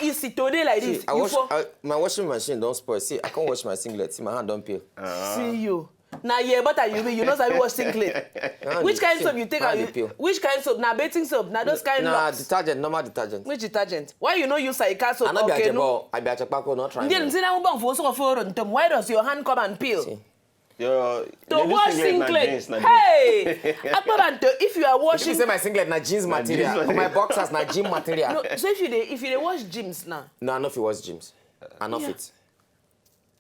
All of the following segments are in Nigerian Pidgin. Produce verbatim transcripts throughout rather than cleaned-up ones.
Easy today like this. I wash, I, my washing machine don't spoil. See, I can't wash my singlet. See, my hand don't peel. See you. Now yeah, but you be you know sabi wash singlet. Which kind soap you take? Which kind soap? Now bathing soap. Now those kind. Nah, detergent, normal detergent. Which detergent? Why you no use Saika soap? I not be okay, no. I be Achepako, not trying. Then say now bang for so for road. Why does your hand come and peel? See. To wash singlet. Hey, Akpabanto, if you are washing. If you say my singlet na jeans material, my boxers na jean material. No, so if you dey if you dey wash jeans now. No, I no fit wash jeans. I no fit.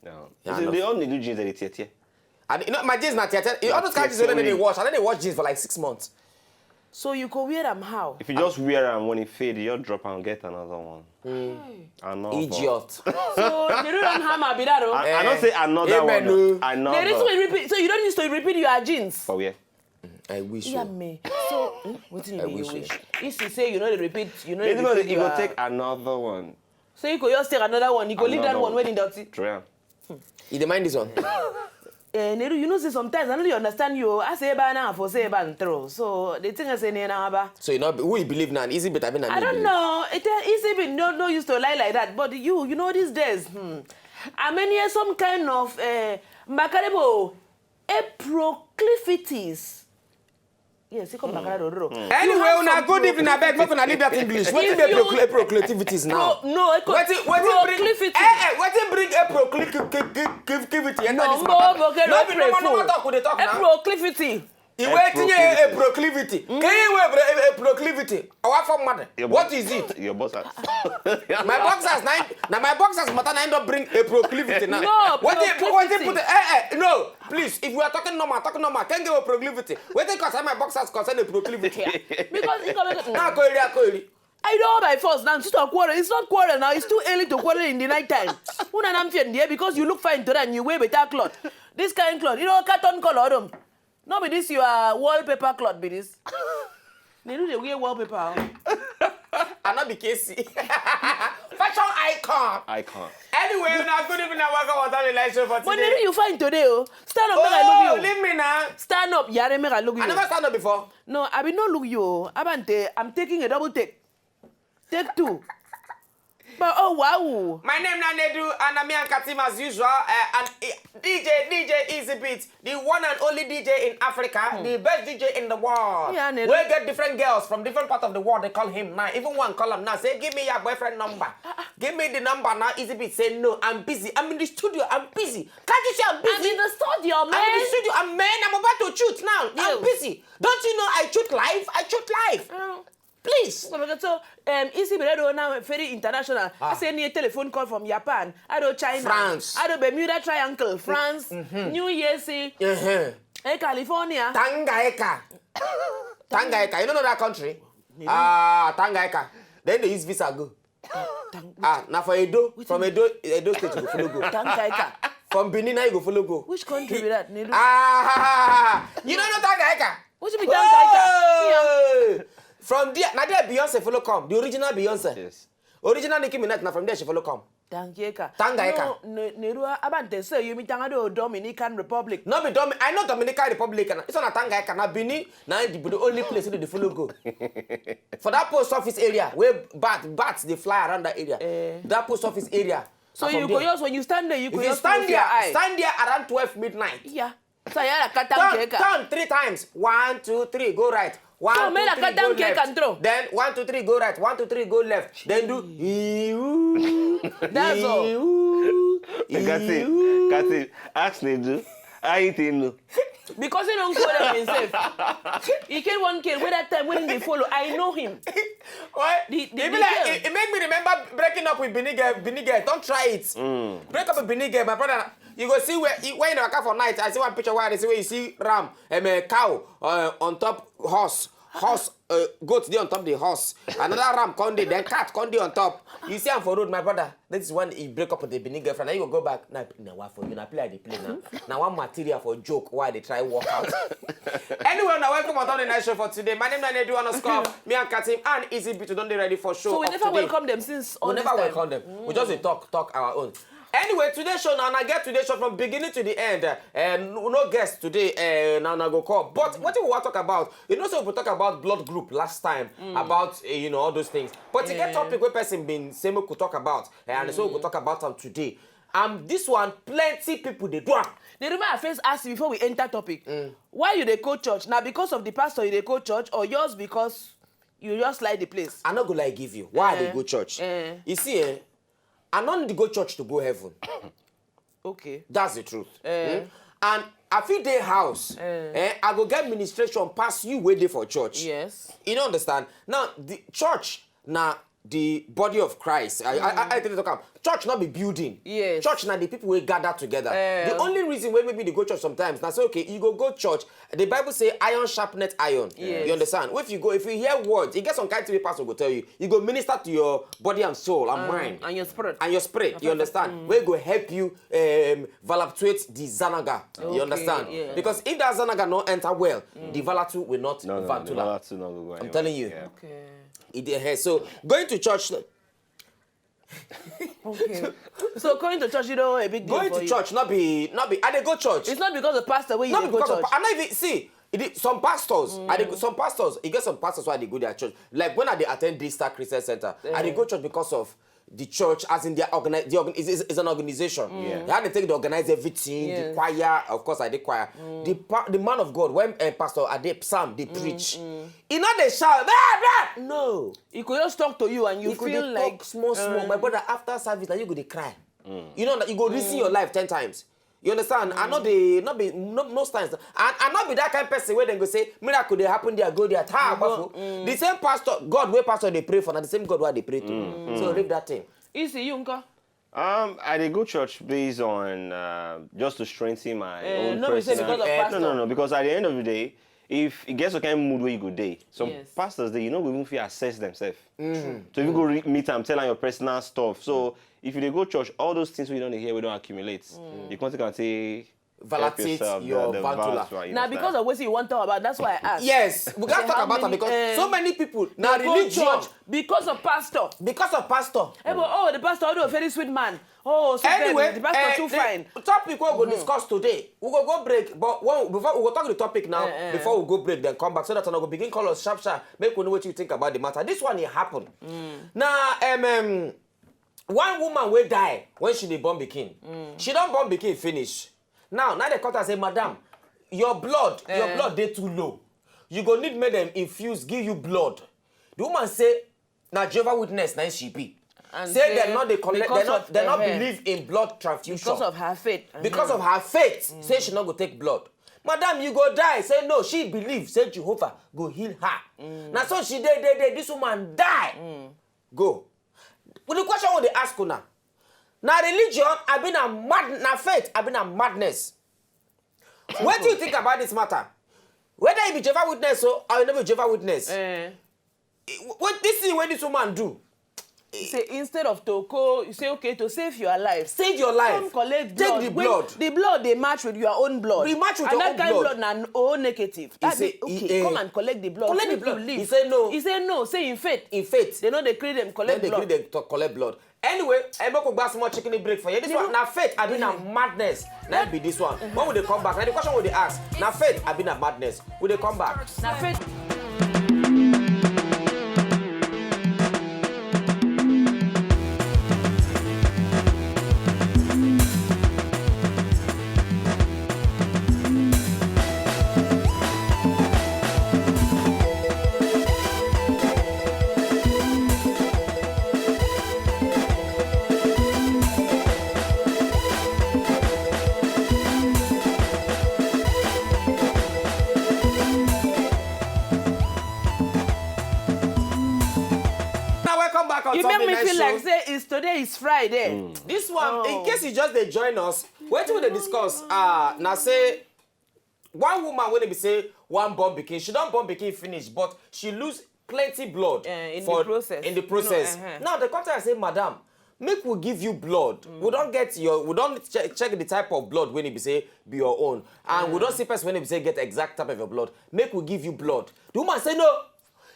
No. Yeah, they only do jeans that they tear. And you know, my jeans na tear. You always carry jeans when they wash. I don't wash jeans for like six months. So you go wear am how? If you just wear am when it fade, you just drop and get another one. Mm. Another. Idiot. So they don't hammer be that though. I, I don't say another Amen, one. No. Another. There is way repeat. So you don't need to repeat your jeans. For where? I wish. Yeah, me. So hmm? What do you mean you wish? If you say you know the repeat, you know the repeat. You go take another one. So you go just take another one. You go leave that one when in dirty. Try. You dey mind this one? Eh, Nedu, you know say sometimes I no dey understand you. I say eba now for say eba and throw. So the thing I say na aba. So you know who you believe now? Easy bit, I mean, I don't know. It eh, easy bit no no used to lie like that. But you, you know these days, hmm, I mean here some kind of uh, makarebo, a proclivities. Yes, he come back around. Anyway, una good evening. I beg, make una leave that English. What is the proclivities now? No, what is what is bring? Eh, eh, what is bring a proclivity? No, no, no, no, talk. We dey talk now. Proclivity. Ìwé tí yẹn a proclivity. Can you a proclivity? Our form mother. What is it? Your boxers. My boxers now. Now my boxers matter now end up bring a proclivity now. No, what they what they put? Eh, eh, no. Please, if we are talking normal, talking normal. Can't get a proclivity. What they concern my boxers concern a proclivity. Because it go make. Now, Koiri, Koiri. I know by force now. It's not quarrel. It's not quarrel now. It's too early to quarrel in the night time. Una nam fiend there because you look fine today and you wear better cloth. This kind cloth, you know, carton color. No be this your wallpaper cloth be this. They do the wear wallpaper. I not be K C. Fashion icon. Icon. Anyway, now good evening and welcome on the live show for today. But Nedu, you fine today, oh. Stand up, make I look you. Oh, leave me now. Stand up, Yare, make I look you. I never stand up before. No, I be no look you. Abante, I'm taking a double take. Take two. But oh wow. My name na Nedu and I'm here Katim as usual. Uh, and uh, D J, D J Easy Beats, the one and only D J in Africa, hmm. The best D J in the world. Yeah, Nedu. We get different girls from different parts of the world. They call him now. Even one call him now. Say, give me your boyfriend number. Uh, uh. Give me the number now. Easy Beats say no. I'm busy. I'm in the studio. I'm busy. Can't you see I'm busy? I'm in the studio, man. I'm in the studio. I'm man. I'm about to shoot now. Yes. I'm busy. Don't you know I shoot live? I shoot live. Uh. Please. So, so um, easy be that now very international. Ah. I say near telephone call from Japan. I do China. France. I do Bermuda Triangle. France. Mm-hmm. New Jersey. Uh-huh. Hey, California. Tanganyika. Tanganyika. You don't know that country? Ah, Tanganyika. Then they use visa go. Ah, now for Edo, from Edo, Edo State you go follow go. Tanganyika. From Benin, now you go follow go. Which country be that? Ah, you don't know Tanganyika? What you be down like that? From there, now there Beyonce follow come. The original Beyonce. Yes. Original Nicki Minaj, now from there she follow come. Tanganyika. Tanganyika. No, Nedu, about they say you mean Tanganyika Dominican Republic. No be Domi. I know Dominican Republic. It's not Tanganyika. Now Benin, now the, the only place where they follow go. For that post office area, where bats, bats they fly around that area. Eh. That post office area. So you go just when you stand there, you go just stand there, stand there around twelve midnight. Yeah. So yeah, like turn, turn three times. One, two, three, go right. One, so two, three, go left. Then one, two, three, go right. One, two, three, go left. Then do. That's all. Kasi, Kasi, ask me do. I think no. Because he don't call them himself. He killed one kid. Where that time when they follow, I know him. What? The, the, it, it make me remember breaking up with Benin girl. Benin girl, don't try it. Mm. Break up with Benin girl, my brother. You go see where where you never come for night. I see one picture where I see where you see ram, um, a cow uh, on top horse. Horse, uh, goat dey on top the horse. Another ram come dey, then cat come dey on top. You see am for road, my brother. This is when you break up with the Benin girlfriend. Now you go go back. Now, now what for you? Now play the play now. Now one material for joke. Why they try work out? Anyway, now welcome on the night show for today. My name is Nedu underscore. Me and Katim and Easy Beat don't dey ready for show. So we never today. Welcome them since. We never welcome them. Mm. We just dey talk talk our own. Anyway, today's show now, I get today's show from beginning to the end. Uh, no, no guest today, uh, now, now go call. But what we want to talk about, you know, so we talk about blood group last time, about, uh, you know, all those things. But to get Yeah. topic where person been say we could talk about, uh, and so we could talk about them today. And this one, plenty people they do am. The reason I first ask you before we enter topic, why you dey go church? Now because of the pastor you dey go church, or yours because you just like the place? I not go like give you. Why I dey Eh, go church? eh. You see, eh, I don't need to go church to go heaven. Okay. That's the truth. Eh. Hmm? And I fit dey house. Eh. Eh, I go get ministration pass you wey dey for church. Yes. You don't understand? Now, the church na the body of Christ. I, I, I, I tell you talk am. Church not be building. Yes. Church na the people wey gather together. Eh. The only reason why maybe they go church sometimes, na say, okay, you go go church. The Bible say iron sharpeneth iron. Yes. You understand? If you go, if you hear words, you get some kind of thing wey pastor go tell you. You go minister to your body and soul and mind. And your spirit. And your spirit, you understand? Where go help you um, valaptuate the zanaga. You Okay, understand? yeah. Because if that zanaga not enter well, the valatu will not No, no, vantula. the valatu no go go I'm anywhere. Telling you. Yeah. Okay. It dey here. So going to church, Okay. So going to church, you know, a big deal going for to you. Church, not be, not be. I dey go church. It's not because of pastor where you Not dey go because church. Of, I not even see. It, is- some pastors, I dey, some pastors, you get some pastors why they go their church. Like when I dey attend Daystar Christian Center, I dey go church because of the church, as in their organi-, the organ, is, is, is an organization. Yeah. How they take to organize everything, the Yes. choir, of course I dey choir. The pa- the man of God, when uh, Pastor Ade Psalm they preach, he not they shout, blah, blah. No. He could just talk to you and you You go feel dey like talk small, small. uh, My brother, after service, now you go dey cry. You know, you go listen your life ten times. You understand? I not the not be no no times, and I not be that kind of person where they go say miracle they happen there, go there. Ta, Go, wafu. The same pastor, God where pastor they pray for, na the same God where they pray to. So leave that thing. Easy, you nko. Um, I dey go church based on uh, just to strengthen my Eh, own no be say personal. Because of Eh, pastor. No, no, no. Because at the end of the day, if it gets a kind of mood where you go day, some Yes. pastors they you know we even feel assess themselves. So if you go re- meet and tell them your personal stuff. So if you dey go church, all those things we don't hear, we don't accumulate. You can't take and say help Validate yourself, your the, the vantula. verse, right, you Now understand? Because of what you want to talk about, that's why I asked. Yes, we gotta Say talk how about that many, because eh, so many people now They go religion church because of pastor. Because of pastor. Eh, but, oh, the pastor, oh, very sweet man. Oh, so Anyway, the pastor eh, too the fine. Topic we go discuss today. We go go break, but when, before we go talk the topic now, Eh, eh. Before we go break, then come back so that I go begin call us sharp sharp. Make we know what you think about the matter. This one it happen. Now, um, um, one woman will die when she dey born pikin. She don't born pikin finish. Now, now they cut her say, madam, your blood, your Eh. blood dey too low. You go need make them infuse, give you blood. The woman say, na Jehovah Witness na she be. And Say say dem not dey collect, because dem not, of dem not the hair. Believe in blood transfusion. Because of her faith. Because of her faith, say she not go take blood. Madam, you go die. Say no, she believe. Say Jehovah go heal her. Now so she dey, dey, dey. This woman die. Go. But the question we dey ask una. Now religion, I been a mad, na faith, I been a madness. What do you think about this matter? Whether you be Jehovah Witness so or you never be Jehovah Witness. Eh. What this thing when this woman do? Say instead of to go, you say okay to save your life. Save your life. Come collect Take blood. The When blood. The blood they match with your own blood. They match with And your that own kind blood. Blood na O negative. That say, mean, okay, he, eh, come and collect the blood. Collect the Make blood. You leave. He say no. He say no. Say in faith. In faith. They know they create them Then collect they blood. Gree them to collect blood. Anyway, I make we go some more chicken break for you. This You one know- na faith, I been a madness. That be this one. When we dey come back, now the question we dey ask, na faith, I been a madness. We dey come back. Na faith. Now welcome back on You Sunday make me night feel show. Like say it's today is Friday. This one, in Oh. Case you just dey join us, wetin we dey discuss? Ah, now say one woman when they be say one born pikin, she don't born pikin finish, but she lose plenty blood Eh, in the for process. In the You know, process. Uh-huh. Now the contact say, madam, make we give you blood. We don't get your, we don't check, check the type of blood when it be say be your own, and we don't see person when it be say get exact type of your blood. Make we give you blood. The woman say no.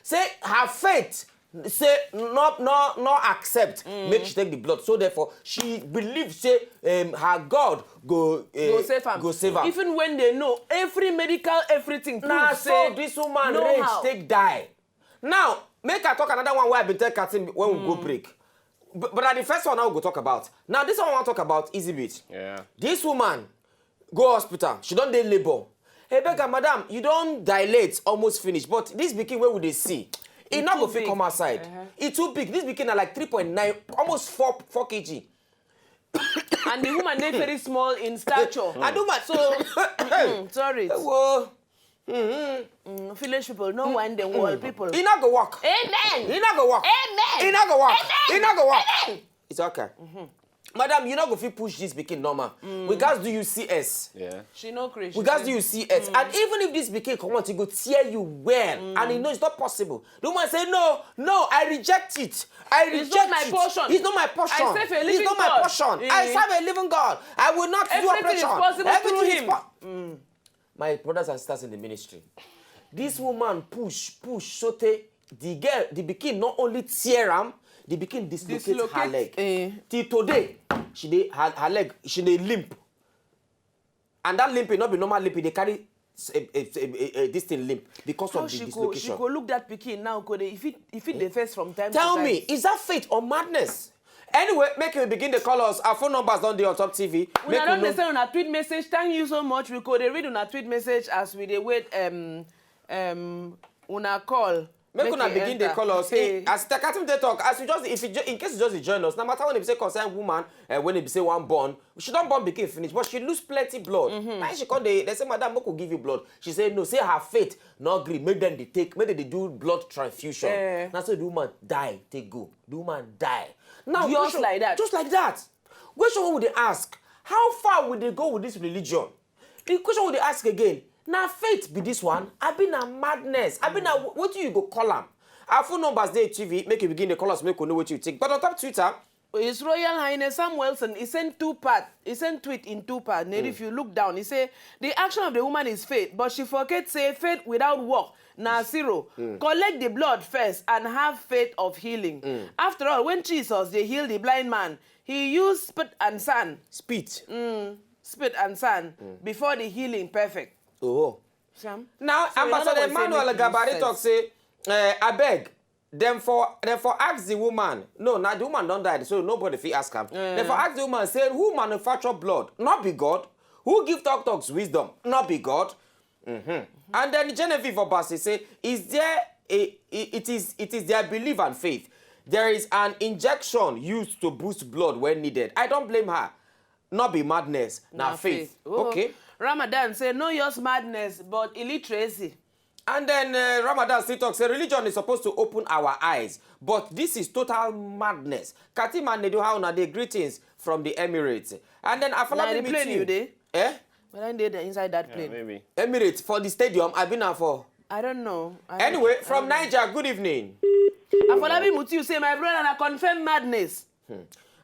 Say her faith say no, no, no accept make she take the blood, so therefore she believe say um, her God go uh, Go save am. Go save am. Even when they know every medical everything prove Na say so this woman no rage how. Take die. Now make I talk another one wey I been tell Katim when we go break. But, but na the first one I go talk about. Now this one I wan talk about Easy Beat. Yeah. This woman go hospital, she don dey labour. Hey beggar, madam, you don dilate almost finish, but this pikin wey we dey see, e no too go fit big. Come outside. E too big. This pikin na like three point nine, almost four four kg. And the woman dey very small in stature. And woman So mm, sorry. Wo, Mm, village people, no wine dem wall people. E no go work. Amen. E no go work. Amen. E no go work. Amen. E no go work. Amen. It's okay. Madam, you no go fit push this pikin normal. We gats do you C S. Yeah. She no crazy. We gats do you C S. And even if this pikin comot, e go tear you well. And you know it's not possible. The woman say, no, no, I reject it. I reject It's not my it. Portion. It's not my portion. I serve a It's living not my God. portion. Eh. I serve a living God. I will not do Everything is operation. Possible Everything through is him. po- My brothers and sisters in the ministry, this woman push, push, sote the girl, the pikin not only tear am, the pikin dislocate her Dislocate, leg. Eh. Till today, she dey her, her leg, she dey limp. And that limping, not be normal limping, they carry s- a, a, a, a, a, this thing limp because How of the she go, she dislocation. Go look that pikin now, go dey, if it, if it dey first from time Tell to me, time. Is that faith or madness? Anyway, make we begin the call us. Our phone numbers don dey on top T V. Una Make don we dey send una tweet message. Thank you so much. We go dey read una tweet message as we dey wait. Um, um, una call. Make una e begin dey enter. Call us. Hey. As Takatim dey talk, as you just if you ju- in case you just dey join us, na matter when e be say concern woman, uh, when e be say one born, she don born pikin finish, but she lose plenty blood. Mm-hmm. Na she come dey, they say, madam, make we give you blood. She say no, say her faith no gree make dem dey take, make dem dey do blood transfusion. Eh. Na so the woman die, take go. The woman die. Now, Just like that. Just like that. Question we dey ask, how far we dey go with this religion? The question we dey ask again, na faith be this one? Abi na madness? Abi na wh- wetin you go call am? Our phone numbers dey T V, make you begin dey call us, make we know wetin you think. But on top Twitter, His Royal Highness Sam Wilson, he sent two part. He sent tweet in two part. Then if you look down, he say the action of the woman is faith, but she forget say faith without work na zero. Collect the blood first and have faith of healing. After all, when Jesus dey heal the blind man, he use spit and sand, speech. spit and sand before the healing perfect. Oh. Sam? Now, So you no Ambassador know wetin Emmanuel make Gabari sense. Talk say, uh, abeg, dem for dem for ask the woman. No, now the woman don die, so nobody fit ask am. Dem for ask the woman say, who manufacture blood? Not be God. Who give talk talks wisdom? Not be God. Mm-hmm. And then Genevieve Obasi say, is there a i- it is it is their belief and faith. There is an injection used to boost blood when needed. I don't blame her. Not be madness, na, Na faith. Oh. Okay. Ramadan say no use madness but illiteracy. And then uh, Ramadan still talk say religion is supposed to open our eyes, but this is total madness. Katima Nedu, how una dey? Greetings from the Emirates. And then Na Afolabi the plane Mutiu. You dey? Eh? Whether you dey inside that Yeah, plane. Maybe. Emirates for the stadium. I been for. I don't know. I Anyway, don't- from I don't Niger, good evening. know. Afolabi Mutiu say my brother na confirm madness.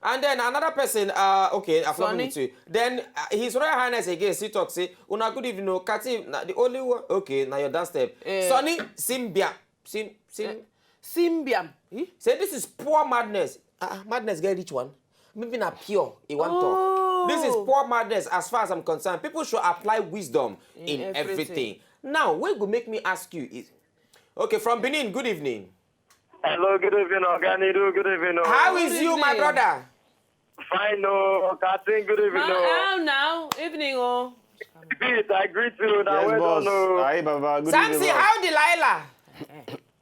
And then another person, uh, okay, Afolabi Sonny. Mutiu. Then uh, His Royal Highness again, he talk say, una good evening, o, Katim, na the only one. Okay, now your dance step. Eh. Sonny Simbia. Sim, Sim, Simbiam. Eh? Say this is poor madness. Uh, madness get rich one. Maybe na pure, he want Oh. talk. This is poor madness as far as I'm concerned. People should apply wisdom in, In everything. everything. Now, what go make me ask you is, okay, from Benin, good evening. Hello, good evening, Oganidu. Good evening. Oh. How is Good you, my evening. Brother? Fine, oh, Katim, good evening. How, Oh. How now? Evening, oh. Pete, I greet you. Now, Yes, well boss. done, oh. Aye, Baba. Good Samson, evening, boss. How Delilah?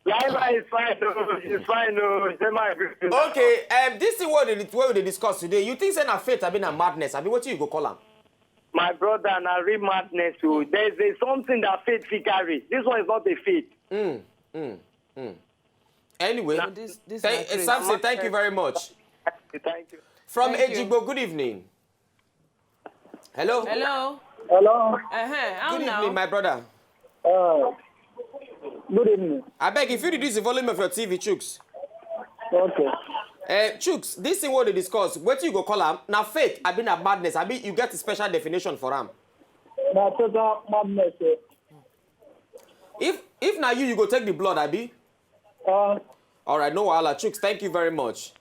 Laila is fine, oh. She's fine, oh. Say my greeting. Okay, um, this is what we dey- what we dey discuss today. You think say na faith, I mean na madness. I mean, what you go call am? My brother, na real madness, oh. There's a something that faith fit carry. This one is not a faith. Mm, mm, mm. Anyway, So this- this thank, na crazy. Samson, thank you very much. Thank you. From Thank you. Ejigbo, good evening. Hello. Hello. Hello. Uh-huh. How Good now? Evening, my brother. Uh, good evening. I beg if you reduce the volume of your T V, Chooks. Okay. Uh, Chooks, this thing what they discuss, what you go call am? Na faith, I be na madness, I be you get a special definition for am. Na total madness. Eh. If if na you, you go take the blood, I be. Uh, All right, no wahala. Chuks, thank you very much.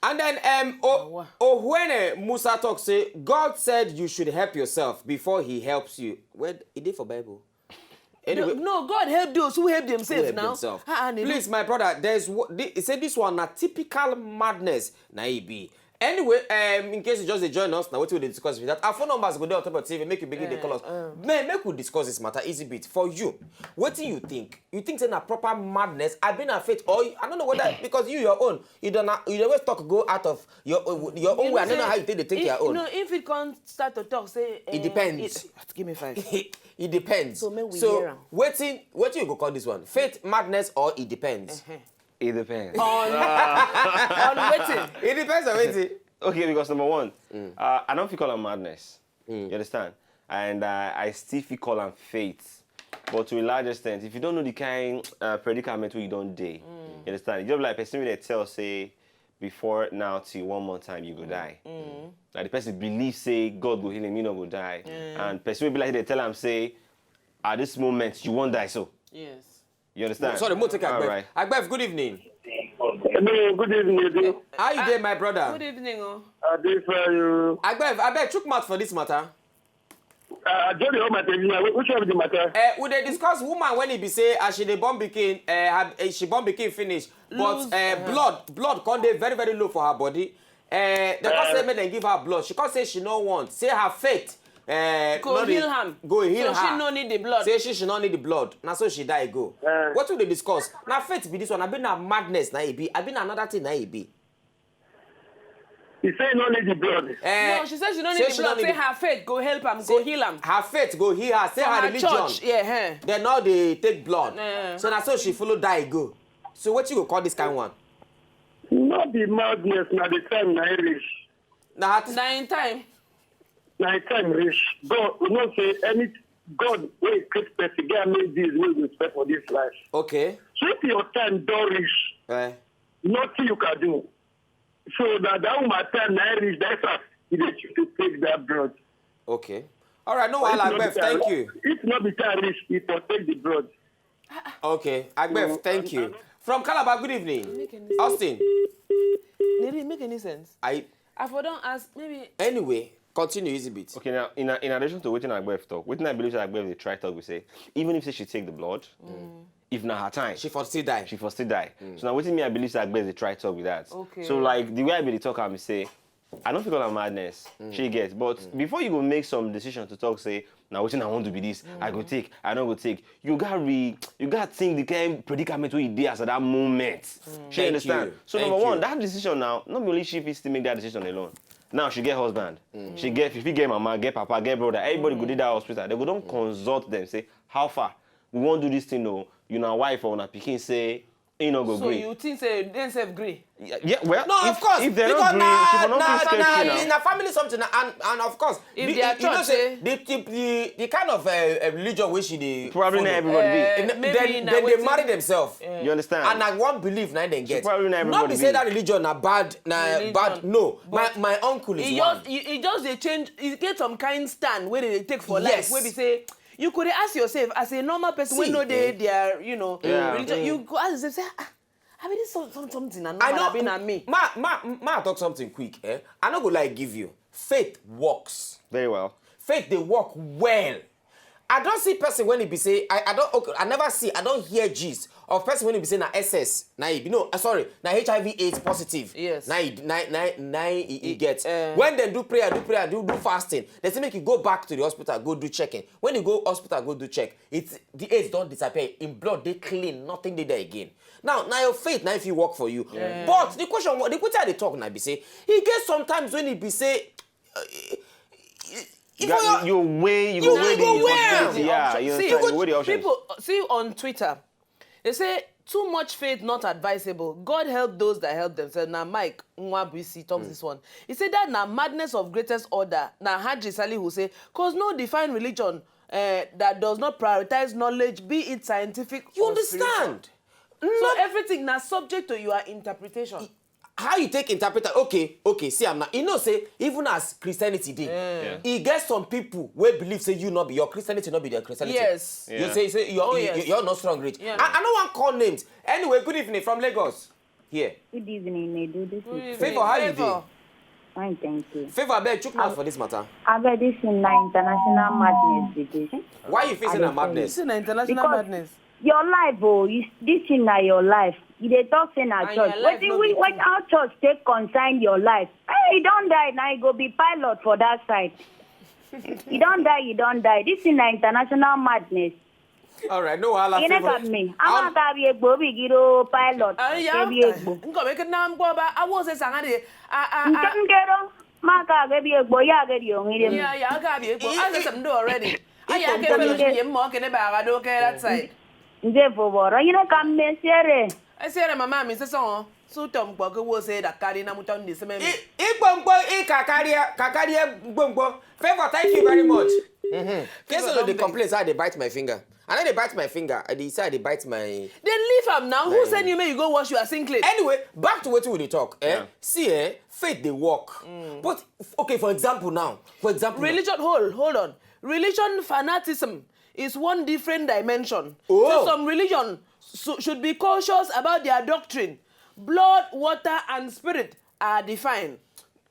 And then um, o- Ohwene Musa talk say, "God said you should help yourself before he helps you." Where e dey for Bible? No, Anyway, no, God help those who help themselves help now. themselves. Ah, ah, Please, my brother, there's what he said. This one na typical madness. Na e be. Anyway, um, in case you just dey join us, now what we dey discuss with that. Our phone numbers go there on top of T V. Make you begin the call us. Man, make we discuss this matter easy bit for you. What do you think? You think say na proper madness? I been a faith, or you- I don't know whether because you your own, you don't you always talk go out of your own- your own way. I don't know how you take the take if, your own. No, if it can start to talk, say eh, It depends. Give me five. It depends. So make we so hear am. Wetin wetin you go call this one? Faith, madness, or it depends? It depends. On on waiting. It depends on wetin. Okay, because number one, uh, I don't feel call am madness. You understand? And uh, I still feel call am faith. But to a large extent, if you don't know the kind uh, predicament where you don't dey, you understand? You just like person wey dey tell say before now till one month time you go die. Like the person believe say God go heal him, he no go die. And person wey be like they tell am say at this moment you won't die so. Yes. You understand? Sorry, mo take All Agbef. Right. Agbef, good evening. Hello, good evening, Edu. How you dey, my brother? Good evening, oh. I dey for you. Agbef, abeg chook mouth for this matter. Uh, I just dey on my television. Which one be the matter? Uh, we dey discuss woman when e be say as she dey born pikin, uh, her, eh, she born pikin finish, but Lose, uh, uh-huh. blood blood come dey very very low for her body. Uh, they come say make dem give her blood. She come say she no want. Say her faith. Uh, Go no dey- heal am. Go heal So her. She no need the blood. Say she she no need the blood. Na so she die go. Uh. What we dey discuss? Na faith be this one. Abi na madness na e be. Abi na another thing na e be. He say he no need the blood. Eh, No, she said she no say need the she blood. no need Say the- her faith go help am go heal am. Her faith go heal her. Say For her her religion. Church, yeah, eh. Dem no dey take blood. Eh. So na so she follow die go. So what you go call this kind one? No be madness, na the time na e reach. Na her Na in time. Na the time reach. God, you know say any God wey create person get many days wey go spend for this life. Okay. So if your time don reach, Eh. nothing you can do. So na that woman time na e reach, that's why he dey choose to take that blood. Okay. All right. No If wahala, not Agbef. the Thank time- you. If not the time reach, he for take the blood. Okay, Agbef. Thank you. From Calabar. Good evening, Austin. Did it make any sense? I I for don't ask maybe. Anyway, continue easy bit. Okay, now in, in addition to wetin Agbef talk, wetin I believe say Agbef dey try talk we say, even if say she take the blood, if na her time, She for still die. She for still die. So now wetin me I believe say Agbef dey try talk with that. Okay. So like the way I be dey talk am be say, I don't feel call am madness. She get, but before you go make some decision to talk say, now wetin I want to be this, I go take, I don't go take. You got re, you got think the kind predicament wey you dey as at that moment. She Thank understand. You. So Thank number you. One, that decision now, not only she fit still make that decision alone. Now she get husband, she get if she get mama, get papa, get brother. Everybody go dey that hospital. They go don consult them say how far we wan do this thing o. You na wife or na pikin say e no go So gree. You think say dem sef gree? Yeah, yeah, well, No, if, of course. If they Because don't agree, na, she for not na, fit stay na, true now. Na family something, and and of course, If the, their you know church say say- the, the, the, the kind of uh, uh, religion wey she dey Probably follow, not everybody be. Eh, and maybe then, na then they wetin- marry themselves, Eh. You understand? and na one belief na dem get. Probably not Not everybody be say be. That religion na bad, na Religion. bad. No, my But my uncle is e one. Just e e just dey change. E get some kind stand wey dey take for life. Yes. Wey be say you could ask yourself as a normal person wey See, no dey eh. Their you know Yeah. religion. You go ask yourself say ah, I mean this some, some, something na I normal know. Abi na me. Ma, ma, ma, I talk something quick. Eh? I no go like give you. Faith works. Very well. Faith dey work well. I don see person when he be say I, I don okay, I never see, I don hear gist of person when he be say na S S na he be no uh, sorry na H I V AIDS positive. Yes. Na he na na na he, he get. Uh, When dem do prayer, do prayer, do do fasting, they say make you go back to the hospital, go do checking. When you go hospital, go do check, it the AIDS don disappear. In blood dey clean, nothing dey there again. Now na your faith na if you work for you. But the question, the question I dey talk na be say e get sometimes when e be say. Uh, You, got, you, you weigh, you, You go weigh go the weigh am. Possibility. Yeah, you See, understand? you You weigh the options. People see on Twitter, they say too much faith not advisable. God help those that help themselves. Now Mike Nwabisi talks this one. He said that now madness of greatest order. Now Haji Salihu say, cause no defined religion uh, that does not prioritize knowledge, be it scientific. You Or spiritual. Understand? So everything now subject to your interpretation. How you take interpret am? Okay, okay, see am now. You know say even as Christianity dey, e get some people wey believe say you no be, your Christianity no be their Christianity. Yes. You say say your, Oh, your, yes. your not strong reach. Yeah. I, I no wan call names. Anyway, good evening from Lagos. Here. Good evening, Edu. This is Favour, how you dey? Fine, thank you. Favour, abeg, chook mouth for this matter. Abeg, this is na international madness be this. Why you feel say na madness? This is na international Because- madness. Your life, oh, you, this thing na your life. You dey talk say na And church. your life Wetin no we be when our church take concern your life? Hey, you don die now. You go be pilot for that side. You don die. You don die. This is na international madness. All right, no wahala. You know Favour. what I mean? I'm a carry a baby giro pilot. Ah, yeah. Carry a gbo. Nkọ meke na mkpọ ba. I was saying sangade. Ah, ah, Nke ah. m gero maka agadi egbo ya agadi ongire m. Yeah, yeah, I got you. I said some do already. I Ikpọ can't finish me. More can about that side. Nze vovoro. You know ka m mesiere. I said, "Mama, mi say so. So tom kwa ke wo say that carry na mutan this me." I- Ikpomkpo, ika karịa, ka karịa mkpomkpo. Favour, thank you very much. Mm-hmm. Keso no dey complain say I dey bite my finger. I no dey bite my finger. I dey say I dey bite my. Then leave am now. Who send you make you go wash your singlet? Anyway, back to wetin we dey talk. Eh? Yeah. See, eh? Faith dey work. But okay, for example now, for example, now, Religion, hold, hold on. Religion fanatism is one different dimension. Oh. So some religion so, should be cautious about their doctrine. Blood, water, and spirit are defined.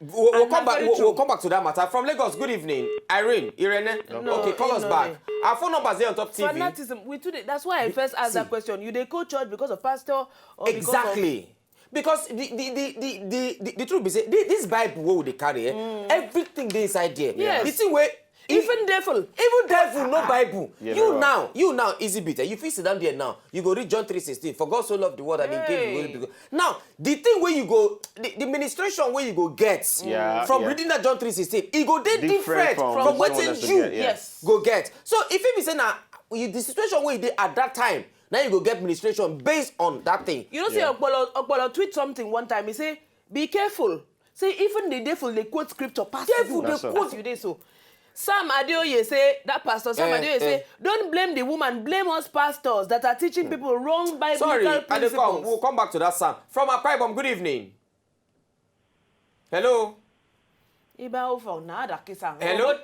We'll, we'll And come na back. very We'll, we'll true. come back to that matter. From Lagos, good evening, Irene, Irene. No, Okay, call us no, back. no. Our phone numbers there on top T V. Fanatism, we today. That's why I first asked that See. Question. You dey go church because of pastor or because of Exactly. Because the the the the the, the, the truth be say this, this Bible wey we dey carry, eh, everything dey inside there. Yes. The thing wey Even devil. Even devil no Bible. Yeah, you very well. Now, you now, easy bit. Eh? You fit sit down there now. You go read John three sixteen. For God so loved the world that he gave the Hey. only begotten. Now, the thing where you go, the, the ministration where you go get Yeah, from yeah. Reading that John three sixteen, it go dey Different different, from from, what wetin others you get, yeah. Yes. go get. So if it be say now, you, the situation where you dey at that time, now you go get ministration based on that thing. You know, say Yeah. Okpolo, Okpolo tweet something one time. He say, "Be careful." Say even the devil they quote scripture pass Devil you. dey That's all. quote Pass you dey so. Sam Adeoye say that pastor Sam Eh, Adeoye say, eh. "Don't blame the woman, blame us pastors that are teaching people wrong biblical Sorry, I dey come. principles." We'll come back to that, Sam. From Akwa Ibom, good evening. Hello. Iba ofo na ada kisa. Hello.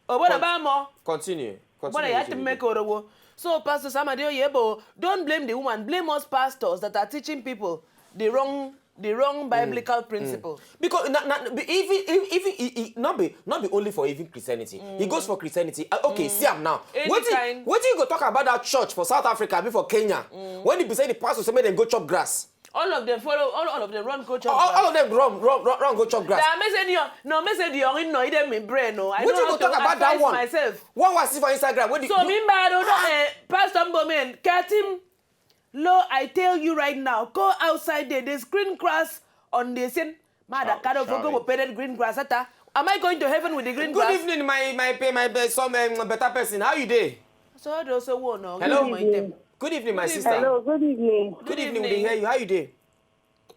Obodo ba mo. Continue. Continue. Obodo ya with to you. Make orowo. So Pastor Sam Adeoye, but don't blame the woman, blame us pastors that are teaching people the wrong the wrong biblical principle. Because na, na, be- even even even e- e- not be not be only for even Christianity. It goes for Christianity. Uh, okay, see am now. Any Wetin kind. Wetin you go talk about that church for South Africa, be for Kenya, when e be say the pastor say make dem go chop grass. All of them follow. All, all of them run go church. All, all of them run run run, run go chop grass. That message you no message you in no ide me brain no. I Wetin know you how go to talk about that advise one? Myself. One was see for Instagram. What the, So meanwhile, no, eh, Pastor Mbomen, Katim, lo, I tell you right now, go outside there. There's green grass on the scene. Mada Shout, kado shout fogo it. Painted green grass. Ata. Am I going to heaven with the green Good grass? Evening, my my pe- my be- some um, better person. How you dey? So do so wo no. Hello? Mo item. Good evening, my Good sister. evening. Hello, good evening. Good evening. We Good dey hear evening. You. How you dey?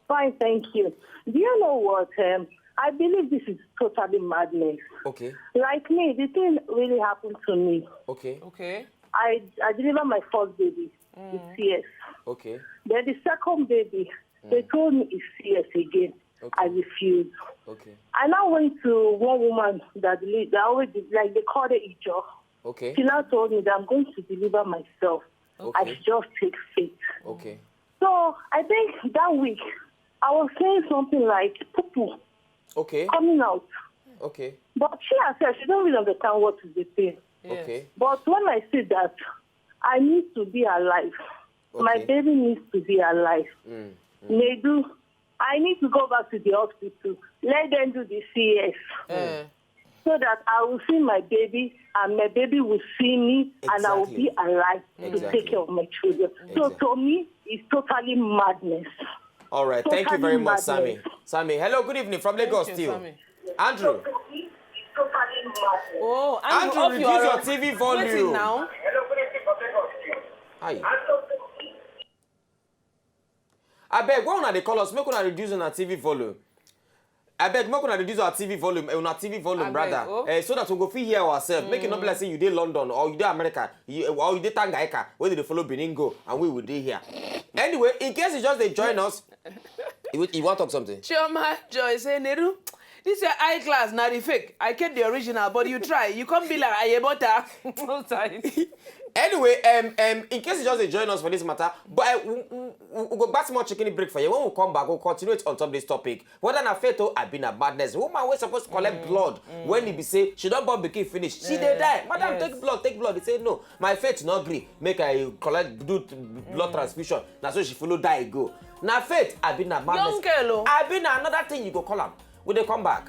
Fine, thank you. Do you know what? Um, I believe this is totally madness. Okay. Like me, the thing really happened to me. Okay. Okay. I, I delivered my first baby with C S. Okay. Then the second baby, they told me it's C S again. I refused. Okay. I now went to one woman that deli- that always de- like they call it Ijo. Okay. She now told me that I'm going to deliver myself. I Okay. should just take faith. Okay. So I think that week I was saying something like poo poo Okay. coming out. Okay. But she herself, she don't really understand what is the pain. Okay. But when I see that, I need to be alive. My Okay. Baby needs to be alive. Mm. Nedu, I need to go back to the hospital. Let them do the C S Eh. so that I will see my baby and my baby will see me and I will be Exactly. Alive to Exactly. Take care of my children. So Exactly. To me, it's totally madness. All right. Thank you Totally very much, madness. Sammy. Sammy. Hello. Good evening from Lagos. Thank you, Still, Sammy. Andrew. Oh, Andrew, off reduce your- your T V volume. Waiting now. Hi. Abeg, when una dey call us, make una reduce una T V volume. Abeg, make una reduce our T V volume, eh, una T V volume, Abeg, rather, oh. eh, so that we go fit hear ourselves. Make it not be like say you dey London or you dey America, you, or you dey Tanganyika, where they dey follow Benin go, and we will dey here. Anyway, in case you just dey join us, You, you want to talk something? Chioma Joy say, Neru, this your eyeglass, not the fake. I get the original, but you try. You can't be like Ayebota. No time. Anyway, um, um, in case you just dey join us for this matter, but uh, we, we, we go back small chicken break for you. When we come back, we'll continue it on top of this topic. Whether na faith or abi na madness, woman wey suppose collect blood when e be say she don born pikin finish, she dey die. Madam, Yes. Take blood, take blood. He say no, my faith no gree make I collect do t- blood transfusion. Na so she follow die go. Na faith abi na madness? Young girl o. Abi na another thing you go call am? We dey come back.